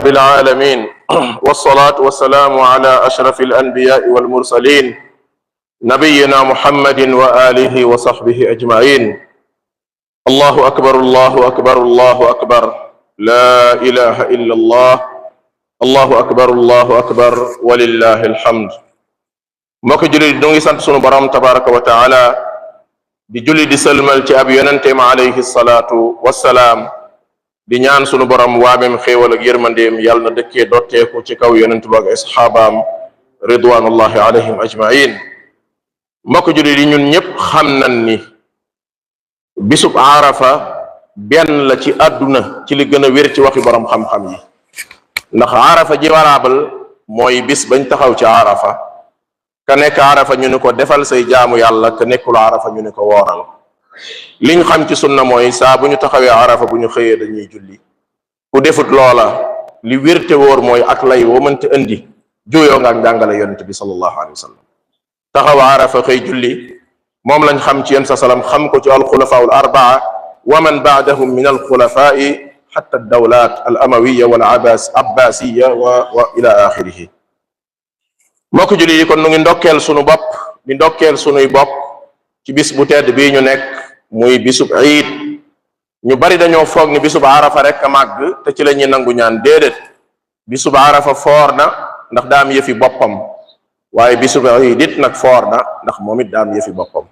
رب العالمين والصلاة والسلام على أشرف الأنبياء والمرسلين نبينا محمد وآله وصحبه أجمعين. الله أكبر الله أكبر الله أكبر لا إله إلا الله الله أكبر الله أكبر ولله الحمد. mbokk jullit du ngi sant sunu borom tabaraka wa taala di julli di sëlmal ci ab yonenteem alayhi salaatu wassalaam di ñaan sunu borom waamem xéewal ak yërmandeem yàlla na dëkkee dotteeku ci kaw yonent ba ak asxaabaam ridwanullahi alayhim ajmain. mbokk jullit yi ñun ñëpp xam nañ ni bisub arafa benn la ci àdduna ci li gën a wér ci waxi borom xam-xam yi, ndax arafa ji waraabal mooy bis bañ taxaw ci arafa. ka nekk arafa ñu ne ko defal say jaamu yàlla, ka nekkul arafa ñu ne ko wooral. liñ xam ci sunna mooy saa bu ñu taxawee arafa bu ñu xëyee dañuy julli. ku defut loola li wérte wóor mooy ak lay woo mënta indi juyoo nga ak njàngale yonent bi sallallahu alayhi wa sallam. taxaw arafa xëy julli moom lañ xam ci yéen sa salam, xam ko ci alxulafaa al arbaa wa man baadahum min alxulafaai xatta dawlat al amawiya wal abbasiya wa ila axirihi. mbokk julli yi kon nu ngi ndokkeel sunu bopp di ndokkeel sunuy bokk ci bis bu tedd bii ñu nekk muy bisub iid. ñu bari dañoo foog ni bisub arafa rek a màgg te ci la ñuy nangu ñaan. déedéet, bisub arafa foor na ndax daa am yëfi boppam, waaye bisub iid it nag foor na ndax moom it daa am yëfi boppam.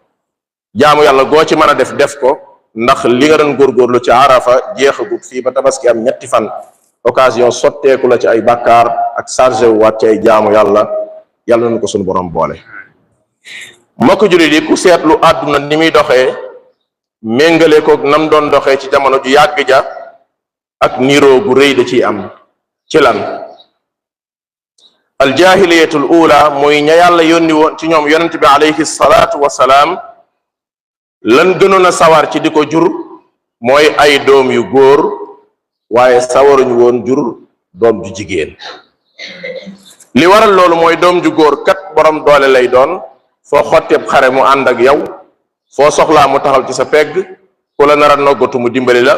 jaamu yàlla goo ci mën a def ko, ndax li nga doon góorgóorlu ci arafa jeexagut fii ba tabaski am ñetti fan, occasion sotteeku la ci ay bàkkaar ak chargé wu waat ci ay jaamu yàlla. yàlla nañu ko suñu borom boole. mbokk jullit yi ku seetlu àdduna ni muy doxee méngale ko nam doon doxee ci jamono ju yàgg ja ak niroo gu rëy da ciy am. ci lan? aljahiliyatul ula mooy ña yàlla yónni woon ci ñoom yonent bi alayhi salaatu wasalaam, lan gënoon a sawar ci di ko jur mooy ay doom yu góor, waaye sawaruñu woon jur doom ju jigéen. li waral loolu mooy doom ju góor kat borom doole lay doon, foo xotteeb xare mu ànd ak yow, foo soxlaa mu taxaw ci sa pegg, ku la nar a noggatu mu dimbali la.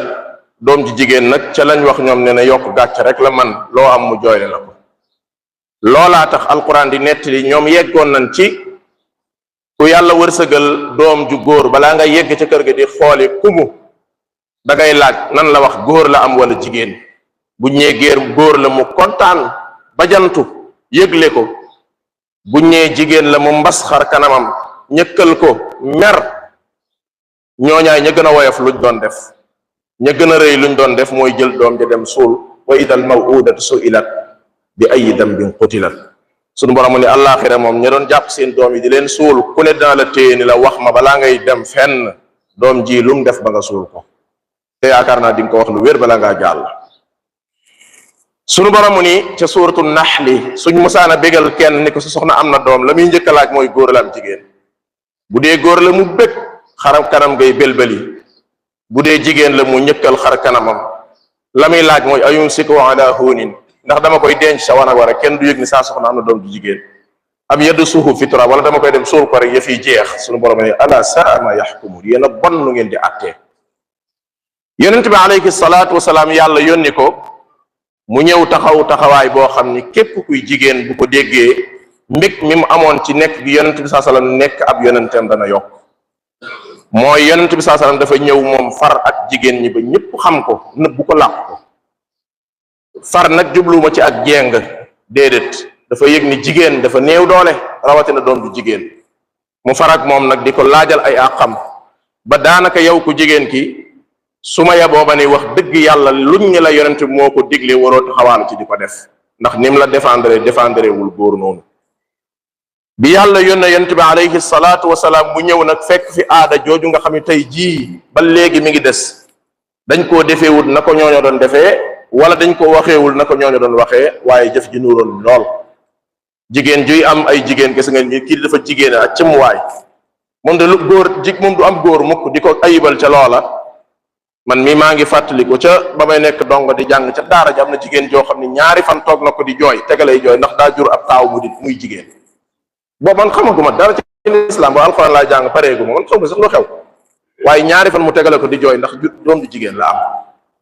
doom ji jigéen nag ca lañ wax ñoom ne na yokk gàcc rek la man, loo am mu jooyle la ko. loolaa tax alquran di nettali ñoom yeggoon nañ ci ku yàlla wërsëgal doom ju góor, balaa nga yegg ca kër ga di xooli kumu da ngay laaj nan la wax góor la am wala jigéen. bu ñee géer góor la mu kontaan ba jantu yëgle ko, bu ñee jigéen la mu mbas xar kanamam ñëkkal ko mer. ñooñaay ña gën a woyof luñ doon def, ña gën a rëy luñ doon def mooy jël doom ja dem suul. wa idal mawudatu suilat bi ayi dambin qutilat. suñu borom ni àllaaxira moom ña doon jàpp seen doom yi di leen suul, ku ne dina la téye ni la wax ma balaa ngay dem fenn doom ji lu mu def ba nga suul ko. te yaakaar naa di nga ko wax lu wér balaa ngaa jàll. sunu borom ni ca suuratu naxli suñ musaana bégal kenn ni ko sa soxna am na doom, la muy njëkk a laaj mooy góor la am jigéen. bu dee góor la mu bëgg xaram kanam ngay belbeli, bu dee jigéen la mu ñëkkal xar kanamam. la muy laaj mooy ayumsiku ala hunin, ndax dama koy denc sa wanag wa rek kenn du yëg ni saa soxna am na doom ju jigéen, am yeddu suufu fi turab, wala dama koy dem suul ko rek yëf yi jeex. sunu borom ni ala saa ma yaxkumun, yéen a bon lu ngeen di attee. yonent bi alayhi salaatu wasalaam yàlla yónni ko mu ñëw taxaw taxawaay boo xam ni képp kuy jigéen bu ko déggee mbég mi mu amoon ci nekk bi yonent bi saa sallam nekk ab yonenteem dana yokk. mooy yonent bi saa sallam dafa ñëw moom far ak jigéen ñi ba ñëpp xam ko, nëbbu ko làq ko. far nag jubluwuma ci ak jéng, déedéet, dafa yëg ni jigéen dafa néew doole, rawatina doom ju jigéen. mu far ak moom nag di ko laajal ay àqam ba daanaka yow ku jigéen ki su ma yeboo ba ni wax dëgg yàlla luñ ñi la yonent moo ko digle waroo taxawaalu ci di ko def, ndax nim la défendre wul góor noonu. bi yàlla yónne yonent bi alayhi salaatu wasalaam mu ñëw nag fekk fi aada jooju nga xam ne tey jii ba léegi mi ngi des. dañ koo defeewul na ko ñooño doon defee, wala dañ ko waxeewul na ko ñooño doon waxee, waaye jëf ji nuroon lool. jigéen juy am ay jigéen gis nga ni kii dafa jigéen ak cëmuwaay, moom de lu góor moom du am góor mukk di ko ayibal ca loola. man mii maa ngi fàttaliku ca ba may nekk dongo di jàng ca daara ji am na jigéen joo xam ne ñaari fan toog na ko di jooy, tegalay jooy ndax daa jur ab taaw muy jigéen. boobu man xamaguma dara ci islam ba alxuraan laa jàng pareeguma, man xamuma sax lu xew, waaye ñaari fan mu tegale ko di jooy ndax doom di jigéen la am.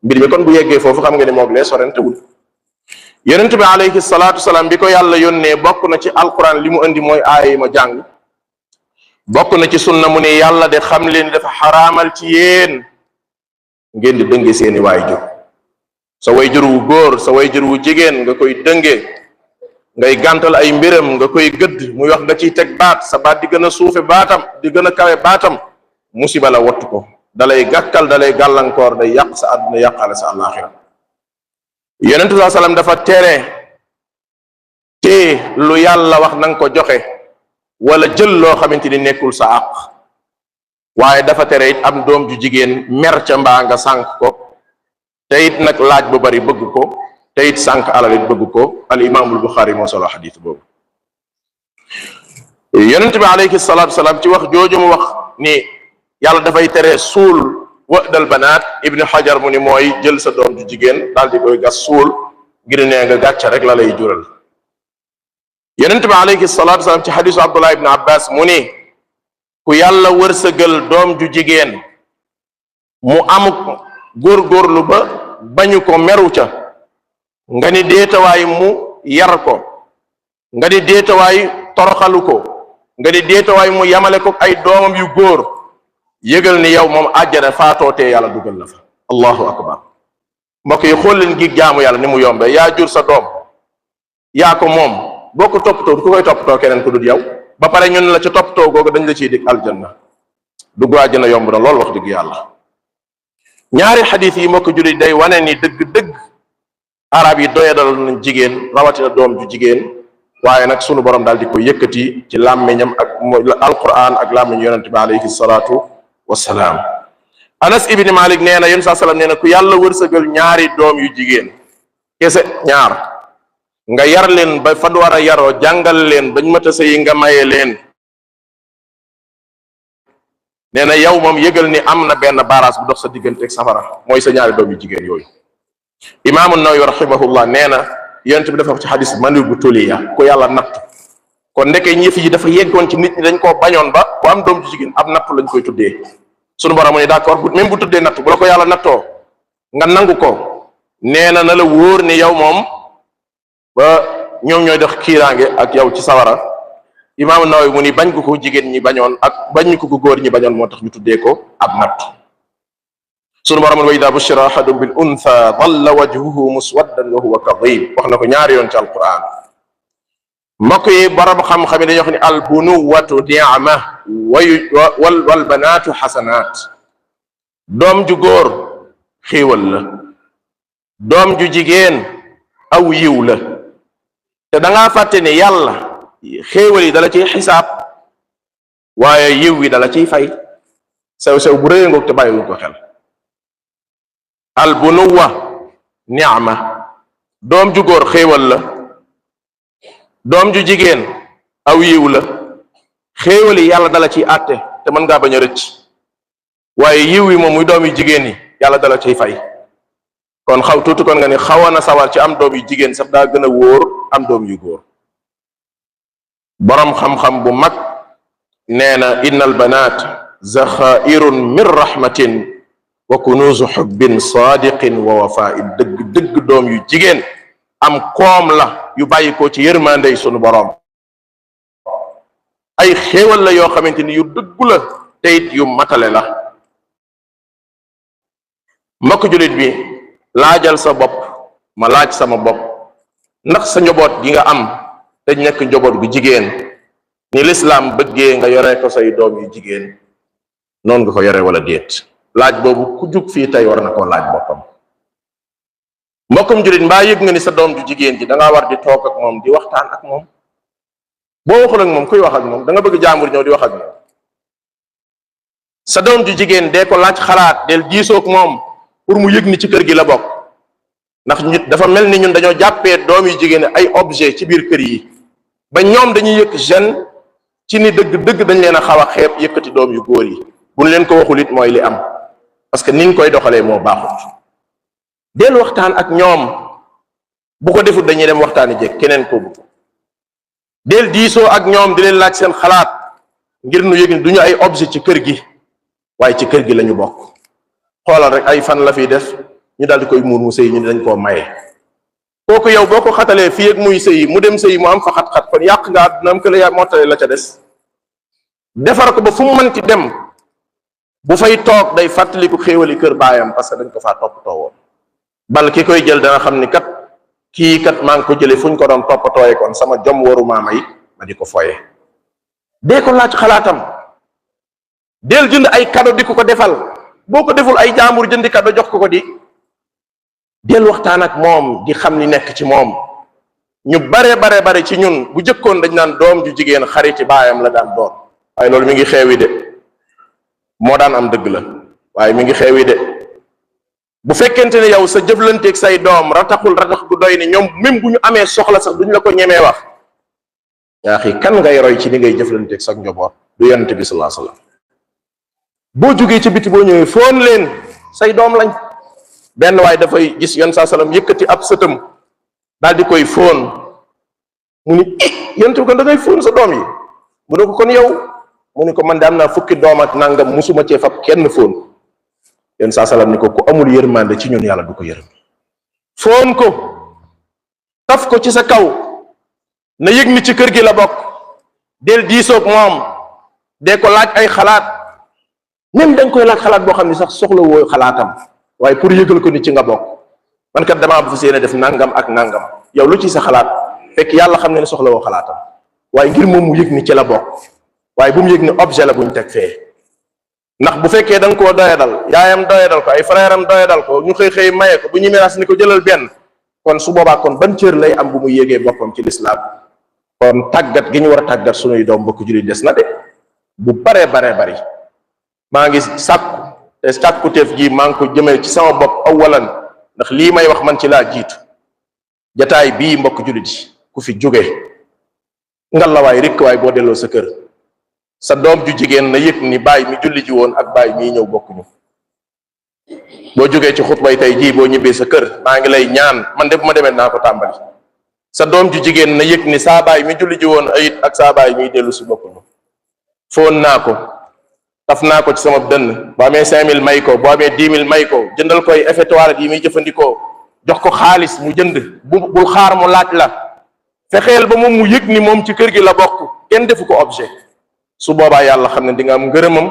mbir mi kon bu yeggee foofu xam nga ni moog lee sorentewul. yonent bi alayhi salaatu salaam bi ko yàlla yónnee bokk na ci alquran li mu indi mooy aaya yi ma jàng, bokk na ci sunna mu ne yàlla de xam leen dafa xaraamal ci yéen ngeen di dënge seeni waayjur. sa wayjur wu góor sa wayjur wu jigéen nga koy dënge, ngay gàntal ay mbiram nga koy gëdd muy wax nga ciy teg baat, sa baat di gën a suufe baatam di gën a kawe baatam, musiba la wattu ko, dalay gàkkal dalay gàllankoor, day yàq sa àdduna yàqale sa àllaaxira. yonent saa salaam dafa tere te lu yàlla wax na nga ko joxe wala jël loo xamante ni nekkul sa àq, waaye dafa tere it am doom ju jigéen mer ca mbaa nga sànq ko, te it nag laaj bu bari bëgg ko, te it sànq alal it bëgg ko. al imaamul Buxaari moo solo xadiis boobu. yonent bi alayhi salaatu salaam ci wax jooju mu wax ni yàlla dafay tere suul wa'dal banaat, ibnu Hajar mu ni mooy jël sa doom ju jigéen daal di koy gas suul ngir nee nga gàcce rek la lay jural. yonent bi alayhi salaatu salaam ci xadiisu Abdullah ibn Abbas mu ni ku yàlla wërsëgal doom ju jigéen mu amuk góorgóorlu ba bañu ko meru ca, nga ni déetawaay mu yar ko, nga ni déetawaay toroxalu ko, nga ni déetawaay mu yamale ko ay doomam yu góor, yëgal ni yow moom àjjana faatootee yàlla dugal la fa. allahu akbar. mbokk yi xool leen gi jaamu yàlla ni mu yombe. yaa jur sa doom, yaa ko moom, boo ko toppatoo ku koy toppatoo keneen ku dul yow, ba pare ñun la ca toppatoo googu dañ la ciy dig aljanna. dugg àjjana yomb na lool wax dëgg yàlla. ñaari xadiis yi mbokk jullit day wane ni dëgg-dëgg arab yi doyadal nañ jigéen, rawatina doom ju jigéen, waaye nag sunu borom daal di ko yëkkati ci làmmiñam ak alquran ak làmmiñ yonent bi alayhi salaatu wassalaam. Anas ibni Malik nee na yéen saa salaam nee na ku yàlla wërsëgal ñaari doom yu jigéen kese, ñaar, nga yar leen ba fan war a yaroo, jàngal leen bañ mata sëyi nga maye leen, nee na yow moom yëgal ni am na benn baaraas bu dox sa diggante ak safara, mooy sa ñaari doom yu jigéen yooyu. imaamu Nawawi rahimahullah nee na yonent bi dafa wax ci xadis mani bu tuliya, ku yàlla nattu. kon ndeke ñëf yi dafa yeggoon ci nit ñi dañ koo bañoon ba ku am doom ju jigéen ab nattu lañ koy tuddee. sunu borom mu ne d'accord même bu tuddee nattu, bu la ko yàlla nattoo nga nangu ko, nee na la wóor ni yow moom ba ñoom ñooy def kiiraange ak yow ci sawara. imaamu Nawawi mu ni bañ ko jigéen ñi bañoon ak bañ ko góor ñi bañoon moo tax ñu tuddee ko ab natt. sunu borom wa idaa bushira ahadun bil untha dalla wajhuhu muswaddan wa huwa kadhim, wax na ko ñaari yoon ci alquran. mbokk yi borom xam-xam yi dañuy wax ni al bunuwatu ni'ma wal banaatu xasanaat. doom ju góor xéewal la, doom ju jigéen aw yiw la. te da ngaa fàtte ni yàlla xéewal yi dala ciy xisaab, waaye yiw wi dala ciy fay. sew-sew bu rëy ngoog te bàyyiwul ko xel. al bunuwa ni'ma, doom ju góor xéewal la, doom ju jigéen aw yiw la. xéewal yi yàlla dala ciy àtte te mën ngaa bañ a rëcc, waaye yiw yi moom muy doom yu jigéen yi yàlla dala ciy fay. kon xaw tuuti kon nga ni xawoon na sawar ci am doom yu jigéen sax daa gën a wóor am doom yu góor. boroom xam-xam bu mag nee na inna al banaat zaxairun min rahmatin wa kunuuzu xubbin saadiqin wa wafain. dëgg doom yu jigéen am koom la yu bàyyi ko ci yërmandey sunu boroom, ay xéewal la yoo xamante ni yu dëggu la te it yu matale la. mbokk jullit bi, laajal sa bopp, ma laaj sama bopp, ndax sa njaboot gi nga am te nekk njaboot gu jigéen ni lislaam bëggee nga yore ko say doom yu jigéen, noonu nga ko yore wala déet? laaj boobu ku jug fii tey war na koo laaj boppam. mbokkum jullit, mbaa yëg nga ni sa doom ju jigéen ji da ngaa war di toog ak moom di waxtaan ak moom? boo waxul ak moom kuy wax ak moom? da nga bëgg jaambur ñëw di wax ak moom? sa doom ju jigéen dee ko laaj xalaat, del diisoog moom pour mu yëg ni ci kër gi la bokk. ndax nit dafa mel ni ñun dañoo jàppee doom yu jigéen ay objet ci biir kër yi, ba ñoom dañuy yëkk jeune ci ni dëgg dañ leen a xaw a xeeb yëkkati doom yu góor yi. buñ leen ko waxul it mooy li am, parce que ni nga koy doxalee moo baaxut. del waxtaan ak ñoom, bu ko defut dañuy dem waxtaani jekk keneen ko bu. del diisoo ak ñoom di leen laaj seen xalaat, ngir nu yëg ni du ñu ay objet ci kër gi, waaye ci kër gi la ñu bokk. xoolal rek ay fan la fiy def ñu daal di koy muur mu sëy ñu dañ koo maye. kooku yow boo ko xatalee fii ak muy sëyi mu dem sëyi mu am fa xat-xat kon yàq nga àddunaam que la mottale la ca des. defar ko ba fu mu mënti dem bu fay toog day fàttaliku xéewali kër baayam parce que dañ ko faa toppatoo woon. bal ki koy jël dana xam ni kat kii kat maa ngi ko jëlee fu ñu ko doon toppatooyee kon sama jom waru maama yi ma di ko foye. dee ko laaj xalaatam. del jënd ay cadeau di ko defal boo ko deful ay jaambur jëndi cadeau jox ko di. del waxtaan ak moom di xam li nekk ci moom. ñu bare ci ñun bu jëkkoon dañ naan doom ju jigéen xariti baayam la daan doon. waaye loolu mi ngi xeewi de moo daan am dëgg la waaye mi ngi xeewi de bu fekkente ne yow sa jëflanteeg say doom ratax gu doy ni ñoom même bu ñu amee soxla sax duñ la ko ñemee wax. yaa xi kan ngay roy ci ni ngay jëflanteeg sa njaboot du yonent bi sallallahu alayhi wasallam. boo jógee ci biti boo ñëwee foon leen say doom lañ. benn waaye dafay gis yon saa salaam yëkkati ab sëtam daal di koy foon mu ni yonent bi kon da ngay foon sa doom yi mu ne ko kon yow mu ni ko man de am naa fukki doom ak nangam musuma cee fab kenn foon. yon saa salaam ni ko ku amul yërmande ci ñun yàlla du ko yërëm. foon ko taf ko ci sa kaw na yëg ni ci kër gi la bokk. del diisoog moom dee ko laaj ay xalaat même dañ koy laaj xalaat boo xam ne sax soxla woo xalaatam waaye pour yëgal ko ni ci nga bokk. man kat damaa bu fa séene def nangam ak nangam yow lu ci sa xalaat fekk yàlla xam ne soxla woo xalaatam waaye ngir moom mu yëg ni ci la bokk waaye bu mu yëg ni objet la buñ teg fee. ndax bu fekkee da nga koo doyadal yaayam doyadal ko ay frère am doyadal ko ñu xëy maye ko bu ñu miraas ni ko jëlal benn kon su boobaa kon ban cër lay am bu mu yégee boppam ci lislaam. kon tàggat gi ñu war a tàggat sunuy doom mbokk jullit des na de bu bari maa ngi sàkku te sàkkuteef gi maa ngi ko jëmee ci sama bopp awalan ndax lii may wax man ci laa jiitu. jataay bii mbokk jullit yi ku fi jóge ngalawaay rikk waay boo delloo sa kër sa doom ju jigéen na yëg ni baay mi julli ji woon ak baay mii ñëw bokkuñu. boo jógee ci xutbay tey jii boo ñibbee sa kër maa ngi lay ñaan man de bu ma demee naa ko tàmbali sa doom ju jigéen na yëg ni saa baay mi julli ji woon ayit ak saa baay miy dellu si bokkuñu. foon naa ko taf naa ko ci sama dënn boo amee 5000 may ko boo amee 10 000 may ko jëndal koy effet toilette yi muy jëfandikoo jox ko xaalis mu jënd bul xaar mu laaj la fexeel ba moom mu yëg ni moom ci kër gi la bokk kenn defu ko objet. su boobaa yàlla xam ne di nga am ngërëmam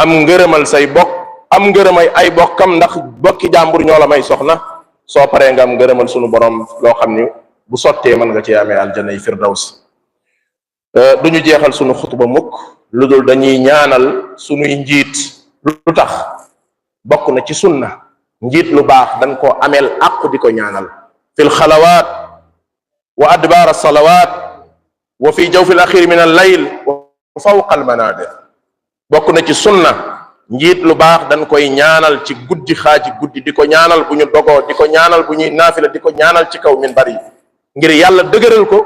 am ngërëmal say bokk am ngërëmay ay bokkam ndax bokki jàmbur ñoo la may soxna soo paree nga am ngërëmal sunu borom loo xam ni bu sottee mën nga ci amee aljana yi firdaws. du ñu jeexal sunu xutba mukk lu dul dañuy ñaanal sunuy njiit. lu tax bokk na ci sunna njiit lu baax dañ koo ameel àqu di ko ñaanal fil xalawaat wa adbaar as-salawaat wa fi jawfil axir min al-layl fawqa al-manabir. bokk na ci sunna njiit lu baax dañ koy ñaanal ci guddi xaaji guddi di ko ñaanal bu ñu dogoo di ko ñaanal bu ñuy naafila di ko ñaanal ci kaw minbar yi ngir yàlla dëgëral ko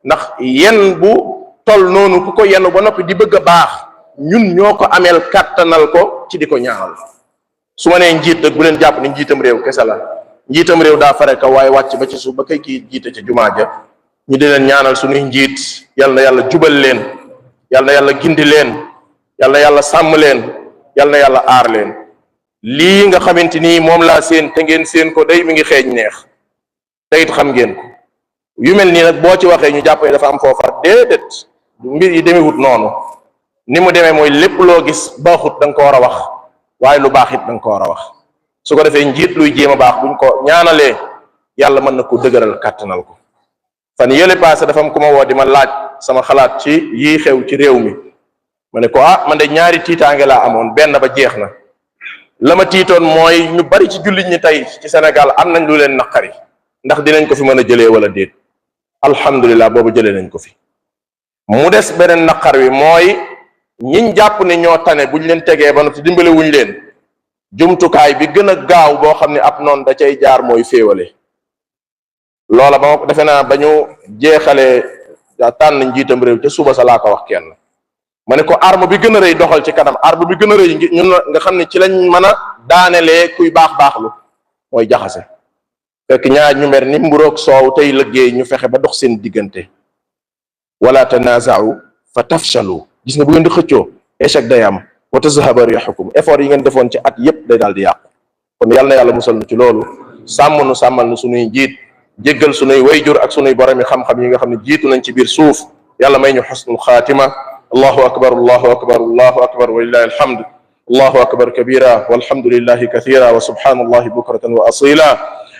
ndax yen bu tol noonu ku ko yenn ba noppi di bëgg a baax ñun ñoo ko ameel kàttanal ko ci di ko ñaanal. su ma nee njiit nag bu leen jàpp ni njiitam réew kese la njiitam réew daa fare kaw waaye wàcc ba ci suuf ba kay kii jiite ca jumaa ja ñu di leen ñaanal suñuy njiit yal na yàlla jubal leen yal na yàlla gindi leen yal na yàlla sàmm leen yal na yàlla aar leen. lii nga xamante ni moom laa seen te ngeen seen ko day mi ngi xeeñ neex te it xam ngeen ko yu mel nii nag boo ci waxee ñu jàpp ne dafa am foofa déedéet mbir yi demewut noonu ni mu demee mooy lépp loo gis baaxut da nga ko war a wax waaye lu baax it da nga ko war a wax su ko defee njiit luy jéem a baax buñ ko ñaanalee yàlla mën na ko dëgëral kàttanal ko. fan yële passé dafa am ku ma woo di ma laaj sama xalaat ci yii xew ci réew mi ma ne ko man de ñaari tiitaange laa amoon benn ba jeex na. la ma tiitoon mooy ñu bari ci jullit ñi tey ci Sénégal am nañ lu leen naqari ndax dinañ ko fi mën a jëlee wala déet alhamdulilah boobu jëlee nañ ko fi. mu des beneen naqar wi mooy ñiñ jàpp ne ñoo tane buñ leen tegee ba noppi dimbale wuñ leen jumtukaay bi gën a gaaw boo xam ne ab noonu da cay jaar mooy féewale. loola ba ma defe naa ba ñu jeexalee tànn njiitam réew ca suba sa laa ko wax kenn ma ne ko arme bi gën a rëy doxal ci kanam arme bi gën a rëy ñun nga xam ne ci lañ mën a daanelee kuy baaxlu mooy jaxase. fekk ñaar ñu mer ni mburoog soow tey liggéey ñu fexe ba dox seen diggante. wala tanaaza'u fa tafshalu gis nga bu ngeen di xëccoo échec day am wa tazhaba riihukum effort yi ngeen defoon ci at yépp day daal di yàqu. kon yal na yàlla musal nu ci loolu sàmm nu sàmmal nu sunuy njiit jéggal sunuy wayjur ak sunuy boromi xam-xam yi nga xam ne jiitu nañ ci biir suuf yàlla may ñu xusnul xaatima. allahu akbar allahu akbar allahu akbar walillahi alhamd. allahu akbar kabira walhamdulillahi kathira wa subhanallahi bukratan wa asila.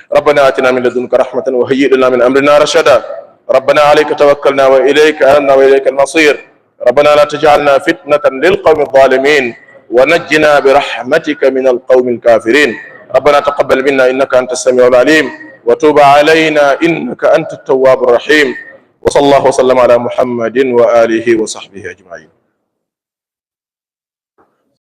rabbana atina min ladunka rahmatan wa hayyi lana min amrina rashada. rabbana alayka tawakkalna wa ilayka anabna wa ilayka almasir. rabbana la taj'alna fitnatan lilqawmi adh-dhalimin wa najjina birahmatika min alqawmi alkafirin. rabbana taqabbal minna innaka anta as-sami'u al-alim wa tub alayna innaka anta at-tawwabu ar-rahim. wa sallallahu wa sallama ala muhammadin wa alihi wa sahbihi ajma'in.